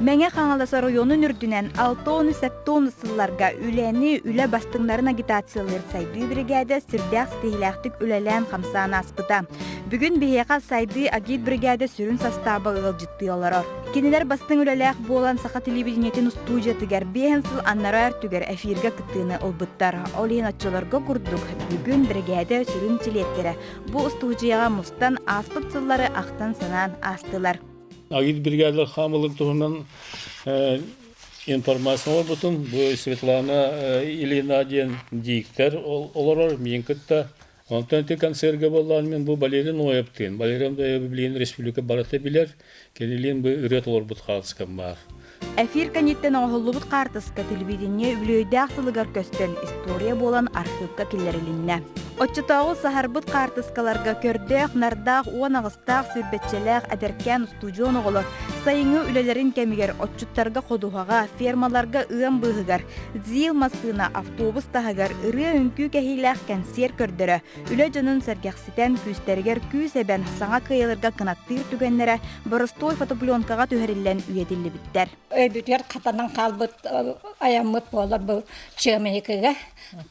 Мэҥэ Хаҥалас оройуонун үрдүнэн 67 сылларга үлэни, үлэ бастыҥнарын агитациялыыр сайдыы биригээдэ сүрдээх ситиһиилээхтик үлэлээн-хамсаан ааспыта. Бүгүн биһиэхэ сайдыы агит-биригээдэ сүрүн састааба ыалдьыттыы олорор. Кинилэр бастыҥ үлэлээх буолан саха телевидениетин устуудьуйатыгар биэһин сыл аннараа өртүгэр эфиргэ кыттыыны ылбыттар. Ол иһин оччолорго курдук бүгүн биригээдэ сүрүн чилиэттэрэ бу устуудьуйаҕа мустан ааспыт сыллары ахтан-санаан аастылар. Агит бригадалар хаамылын туһунан информация оҥорбутум. Бу Светлана Ильина диэн дииктэр олорор миин кытта. Онтон ити концерга буоллаан мин бу Валерий Ноевтыын. Валерий Ноев билигин республика барыта билэр. Кинилиин бу ырыа толорбут хаалыскам баар. Эфир кэнниттэн оҥоһуллубут хаартыска телевидение үбүлүөйдээх сылыгар көстөн, история буолан архыыпка киллэрилиннэ. Оччотооҕу саһарбыт хаартыскаларга көрдөөх, нардаах 18-таах сүүрбэччэлээх эдэркээн устудьуон оҕолор сайыҥҥы үлэлэрин кэмигэр отчуттарга ходуһаҕа, фермаларга ыам быыһыгар, ЗИЛ массыына, автобус таһыгар ырыа-үҥкүү кэһиилээх кэнсиэр көрдөрө, үлэ дьонун сэргэхситэн, күүстэригэр күүс эбэн, саҥа кыайыыларга кынаттыыр түгэннэрэ боростуой фотопленкаҕа түһэриллэн үйэтиллибиттэр. Өйбүтүгэр хатанан хаалбыт айаммыт буолар бу Чыамайыкыга.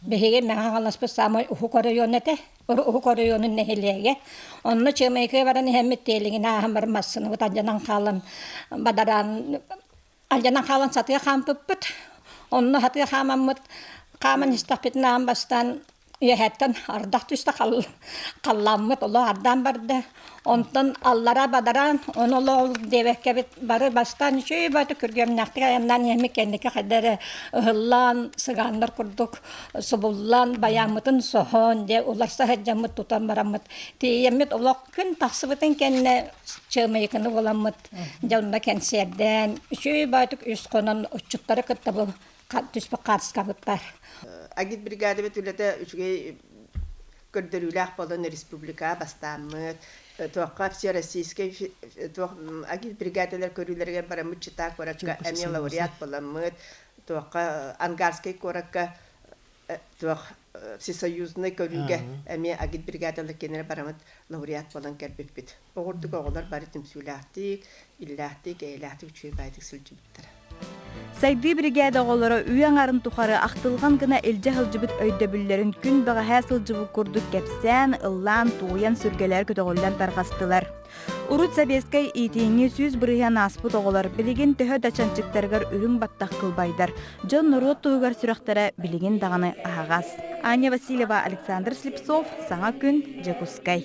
Биһиги Мэҥэ Хаҥаласпыт саамай уһук оройуон этэ. Уһук оройуонун нэһилиэгэ. Онно Чыамайыкыга баран иһэммит тиэлигин ааһан баран массыынабыт алдьанан хаалан бадараан алдьанан хаалан сатыы хаампыппыт. Онно сатыы хаамаммыт хааман истэхпитинэ аан бастаан Үөһэттэн ардах түстэ халлааммыт олох ардаан барда. Онтон аллара бадараан, ону олох диэбэккэбит бары бастаан үчүгэй баҕайытык күргүөмнээхтик айаннаан иһэммит кэнники хайда эрэ ыһыллан, сыгааннар курдук субуллан, байааммытын соһон, дьэ уларса сылдьаммыт тутан бараммыт тиийэммит олох күн тахсыбытын кэннэ Чыамайыкыны буламмыт дьэ онно кэнсиэрдээн үчүгэй баҕайытык үс хонон отчуттары кытта бу түспүт хаартыскабыттар. Агит бригадабыт үлэтэ үчүгэй көрдөрүүлээх буолан республикаҕа бастааммыт, туохха всероссийскай туох агит бригадалар көрүүлэригэр бараммыт Чита куоракка эмиэ лауреат буоламмыт, туохха Ангарскай куоракка туох всесоюзнай көрүүгэ эмиэ агит бригадалар кинилэр бараммыт лауреат буолан кэлбиппит. Оҕурдук оҕолор бары түмсүүлээхтик, иллээхтик, эйэлээхтик үчүгэй баайдык сылдьыбыттара. Сайдыы биригээдэ оҕолоро үйэ аҥарын тухары ахтылҕан гына илдьэ сылдьыбыт өйдөбүллэрин күн бэҕэһээ сылдьыбыт курдук кэпсээн, ыллаан, туойан, сүргэлэр көтөҕүллэн тарҕастылар. Урут сэбиэскэй иитииҥҥи 100% ааспыт оҕолор билигин төһө да чанчыктарыгар үрүҥ баттах кылбайдар, дьон-норуот туһугар сүрэхтэрэ билигин даҕаны аһаҕас. Аня Васильева, Александр Слепцов, Саҥа күн, Дьокуускай.